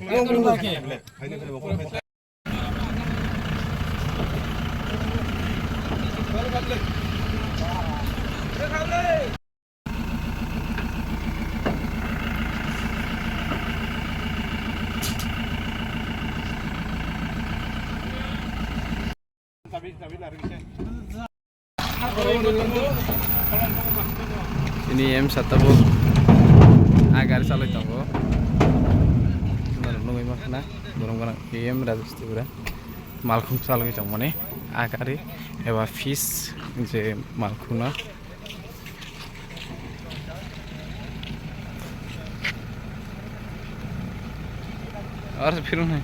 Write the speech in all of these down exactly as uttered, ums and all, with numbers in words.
Ini em satu bu agar salai tongo. Nungui mak na burung gana em Rajesh Tripura malkhung salai tongmani agari eba fish je malkhung na. Ar phirung hai.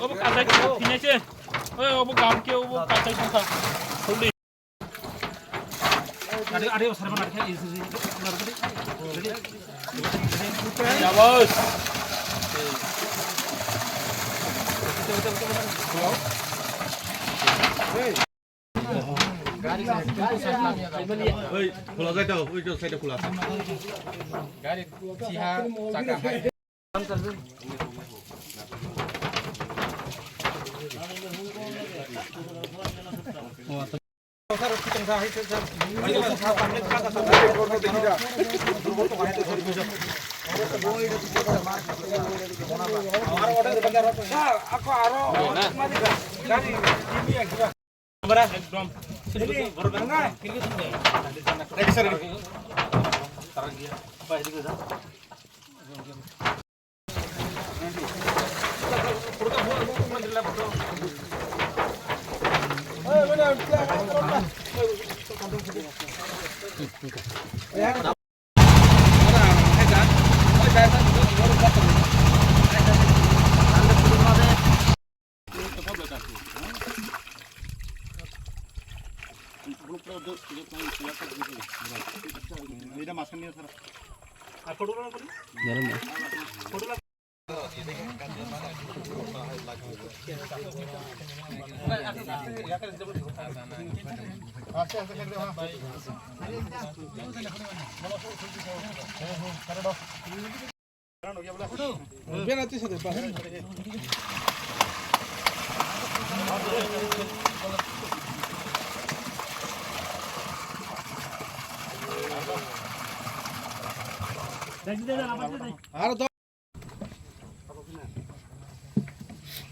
Obo kasai tongkha, phinaise. Oi, obo gam khe, obo kasai tongkha. Ari, ari, sar mana khe, isi, isi. Ya, bos. Oi, khula jai to, oi to, side khula ase. Gari siha chaka hai. Ekdom.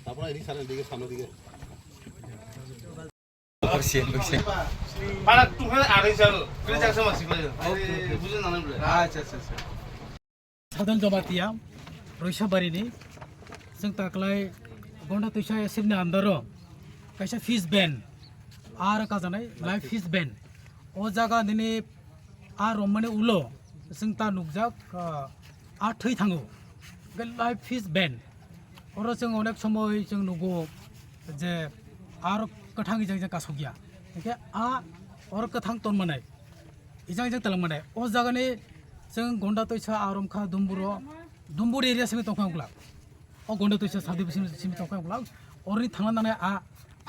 তারপরে এদিকে সামনের দিকে, সামনের দিকে। পাড়া টুকরা আড়াই চাল, করে চারশো মাসি করে। আরে, বুঝে না, না, বুঝে। আচ্ছা, আচ্ছা, আচ্ছা। Sadon Jamatia, Roisabari ni, chwng taklai Gonda Twisa S F ni under o kaisa fish ban, ar kajanai live fish ban. O jaga nini a romani ulo chwng ta nukjak, ah, a thwi thango. Hwnkhe live fish ban. Oro chwng onek somoi chwng nugo je ar kwthang ijang ijang kasokya. Hwnkhe a oro kwthang tonmanai. Ijang ijang twlang manai. O jagani chwng Gonda Twisa a romkha Dumburo, Dumbur area simi tongkha ungkla. O Gonda Twisa sadi simi, simi tongkha ungkla. Oroni thangna nangnai a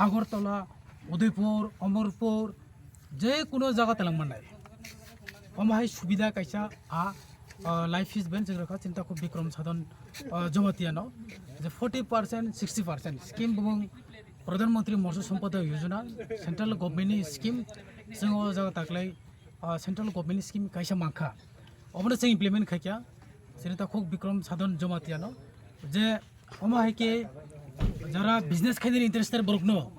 Agartala, Udaipur, Amarpur, je kuno jaga twlang manai. Omo hai subida kaisa a, ah, live fish ban chwng rwkha Chintakhub Bikram Sadon, ah, Jamatia no. Je forty percent, sixty percent scheme bumung Pradhan Mantri Matsya Sampada Yojana, central government ni scheme, chwng o jaga taklai, ah, central government ni scheme kaisa mankha. Obono chwng implement khaikha, Chintakhub Bikram Sadon Jamatia no. Je omo hai khe jara business khainani interested borok no,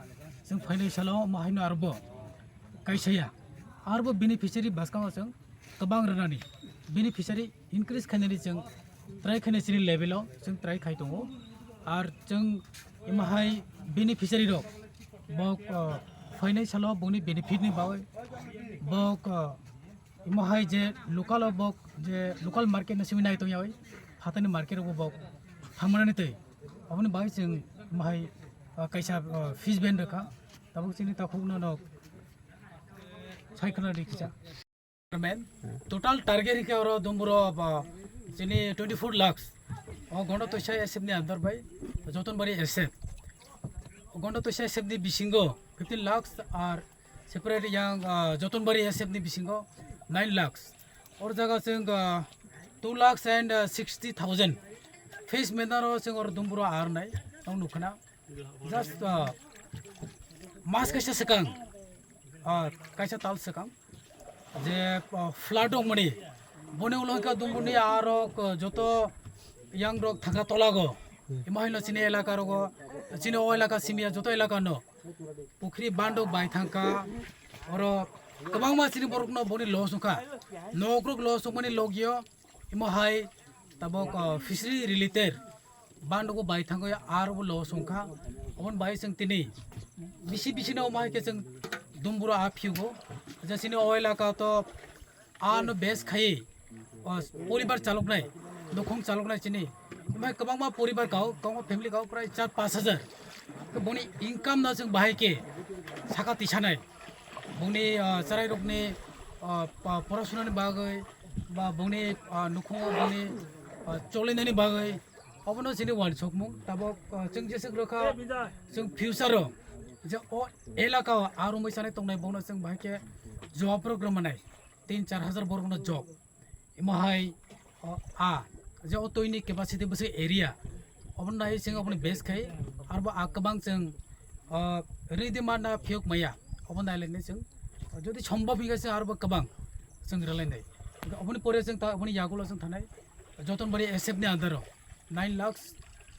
chwng phainai salo omo haino arbo kaisa ya. Arbo beneficiary bwskang o chwng kwbang rwnani, beneficiary increase khainani chwng try khainai chini level o chwng try khai tongo. Ar chwng imo hai beneficiary rok bok, ah, phainai salo bongni benefit ni bagwi bok, ah, imo hai je local o bok je local market no simi nai tongya oi, hatani market o bok thamanani twi aboni bagwi chwng imo hai, ah, kaisa, ah, fish ban rwkha. Tabuk chini takhuk no no sai khwna ri kisa. Chairman, total target hikhe oro Dumburo ba chini twenty four lakhs. O Gonda Toisa S F ni under bai Jotonbari S F. O Gonda Toisa S F ni bisingo fifteen lakhs ar separate yang, ah, Jotonbari S F ni bisingo nine lakhs. Or jaga chwng, ah, two lakhs and, ah, sixty thousand. Face mendaro chwng oro Dumburo ar nai tong nukhna. Just, ah, mas kaisa swkang, ah, kaisa tal swkang je, ah, flood wngmani boni ulo hwnkhe Dumbuni arok, ah, joto yang rok thangkha tolago. Imo haino chini elaka rogo, chini o elaka simiya joto elaka no pukhri bandok bai thangkha. Oro kwbangma chini borok no boni loss wngkha. Nok rok loss wngmani logio imo hai tabok, ah, fishery related Bandugo bai thangwi aro bo loss wngkha. Oboni bai chwng tini bisi bisi no mai khe chwng Dumburo a phiugo. Je chini o elaka to ano base khai, o, poribar chaloknai, nukhung chaloknai chini. Mai kwbangma poribar kau, kwbangma family kau prai char pash hajar. Boni income no chwng bahai khe saka tisanai. Boni, o, chwrai rokni, o, pa-, porasuna ni bagwi ba boni, o, nukhungo boni, o, cholinani bagwi Obono chini wansukmung, tabok, uh, chwng jeswk rwkha, chwng future o je o elaka o a romwi sanai tongnai, bono chwng bahai khe job rok rwmanai, tin char hajar borok no job. Imo hai, o, a je o toini capacity bwswk area, obono nai chwng obono base khai, arbo a kwbang chwng, uh, ridi mana phiyok maya, obo nai lainai chwng, jodi sombhob hingkha chwng arbo kwbang chwng rwlainai. Oboni pore chwng ta oboni yagulo chwng thanai. Jotonbari S F ni under o nine lakhs,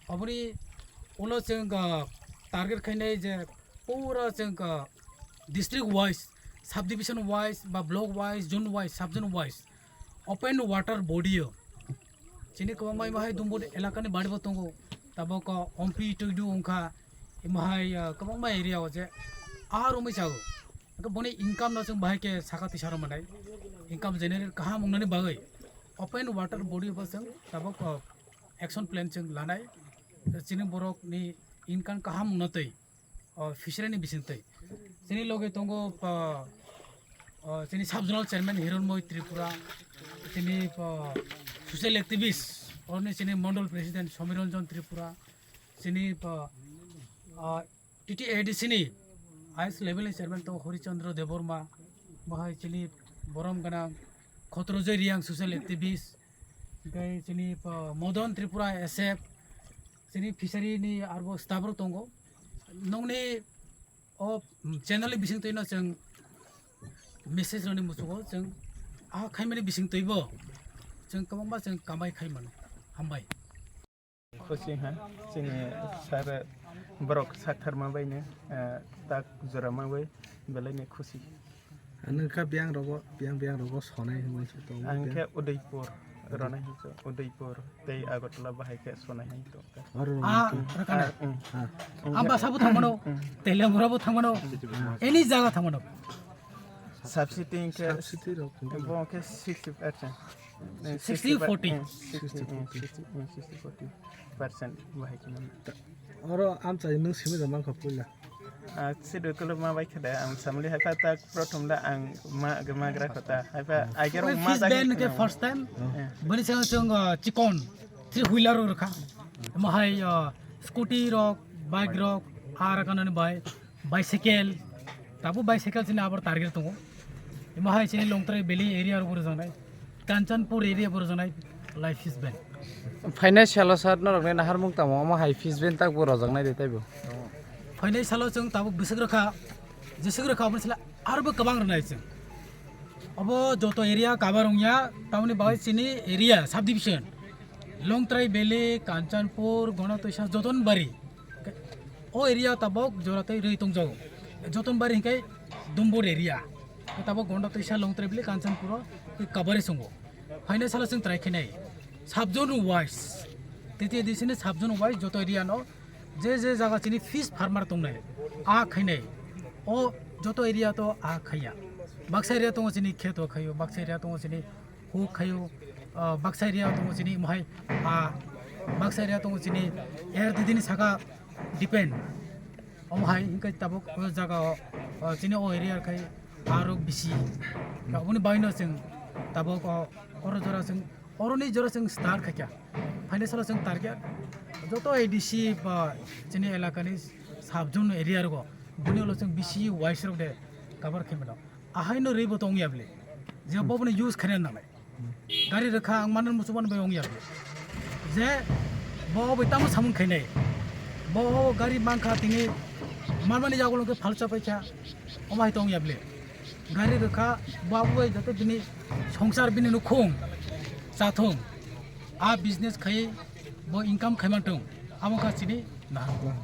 oboni ulo chwng, ah, target khainai je pura chwng, ah, district wise, subdivision wise, ba block wise, zone wise, sub zone wise, open water body o chini kwbangma imo hai Dumbur elaka ni bari bo tongo, tabok, ah, Ompi Tuidu wngkha, imo hai, ah, kwbangma area o je a romwi chago. Hwnkhe boni income no chwng bahai khe saka tisa rw manai, income generate kaham wngnani bagwi open water body bo chwng tabok, ah, action plan chwng lanai. Chini borok ni income kaham wngna twi, o, fishery ni bising twi. Chini loge tongo, o, o, chini sub zonal chairman Hironmoi Tripura, chini, o, social activist, oroni chini mondol president Somiranjan Tripura, chini, o, o, T T A D C ni highest level ni chairman tongo Hori Chandra Debbarma, bahai chini borom gwnang Khotrojoi Reang social activist, tei chini, uh, Modon Tripura S F, chini fishery ni arbo staff rok tongo. Nongni o channel ni bising twi no chwng message rwni muchungo, chwng a khaimani bising twi bo chwng kwbangma chwng kamai khai mano. Hambai. Khusi ha, chini sir borok saktharma baino, eh, tak jora ma bai belai ni khusi. Ang kha biyang rogo, biyang biyang rogo sonai hinwi se tongo. Ang khe Udaipur, ronai hinwi se Udaipur tei Agartala bahai khe sonai hinwi tongkha. Oro Ah, rokana. Ah, mm. Ah. Ambasa bo thangmano, Teliamura bo thangmano, any jaga thangmano. Subsidy khe Subsidy rok bo khe sixty percent. Eh, sixty forty. Eh, sixty, eh, sixty, eh, sixty forty percent bahai khe mano. Oro amchai nwng simi da mankha puila. Ah, sidu kolo ma bai khada ang samli hai pha tak prothom da ang ma, magra khata. Hai pha ai kero Oi, ma fish tak ban ke khana. First time. Eh. Bani sanga sanga chikon three wheeler rok rwkha. Mo hai, ah, scooty rok, bike rok, ar kanani bai. Bicycle, tabuk bicycle chini abar target tongo. Imo hai chini Longtrai Valley area rok rwjaknai, Kanchanpur area bo rwjaknai, lai fish ban. Phainai salo sir norokni naharmung tamo omo hai fish ban tak bo rwjaknai de taibo. Phainai salo chwng tabuk bwswk rwkha, jeswk rwkha omo sala arbo kwbang rwnai chwng. Obo joto area cover wngya, tamoni bagwi chini area subdivision, Longtrai Valley, Kanchanpur, Gonatoisa, Jotonbari. O area tabok jora tei rwi tongjago. Jotonbari hinkhe Dumbur area. Tabok Gonda Toisa Longtrai Valley Kanchanpuro Kabari songo. Phainai salo chwng try khainai. Sub zone wise. Tete di sini sub zone wise joto area no je je jaga chini fish farmer tongnai. A khainai. O joto area to a khaiya. Baksa area tongo chini kheto khaio, baksa area tongo chini huk khaio, ah, baksa area tongo chini mohai a, baksa area tongo chini er didini saka depend. Omo hai hinkhe tabuk o jaga o, o chini o area khai aro bisi. Ka oboni bagwino chwng tabuk o, oro jora chwng, oroni jora chwng start khaikha. Phainai salo chwng target joto A D C ba chini elakani sub zone area rogo boni ulo chwng bisi wise rok de cover khaimano. Ahaino rwi bo tong ya bwle. Je bo bono use khaina nangnai. Gari rwkha ang mano muchungmani bai ong ya bwle. Je bo bai tamo samung khainai. Bo gari mankha tini manmani yagulo khe phalsa paikha. Omo hai tong ya bwle. Gari rwkha bo abo bai joto bini songsar bini nukhung chathung. A business khai bo income khaiman tong. Amo kha chini nahar.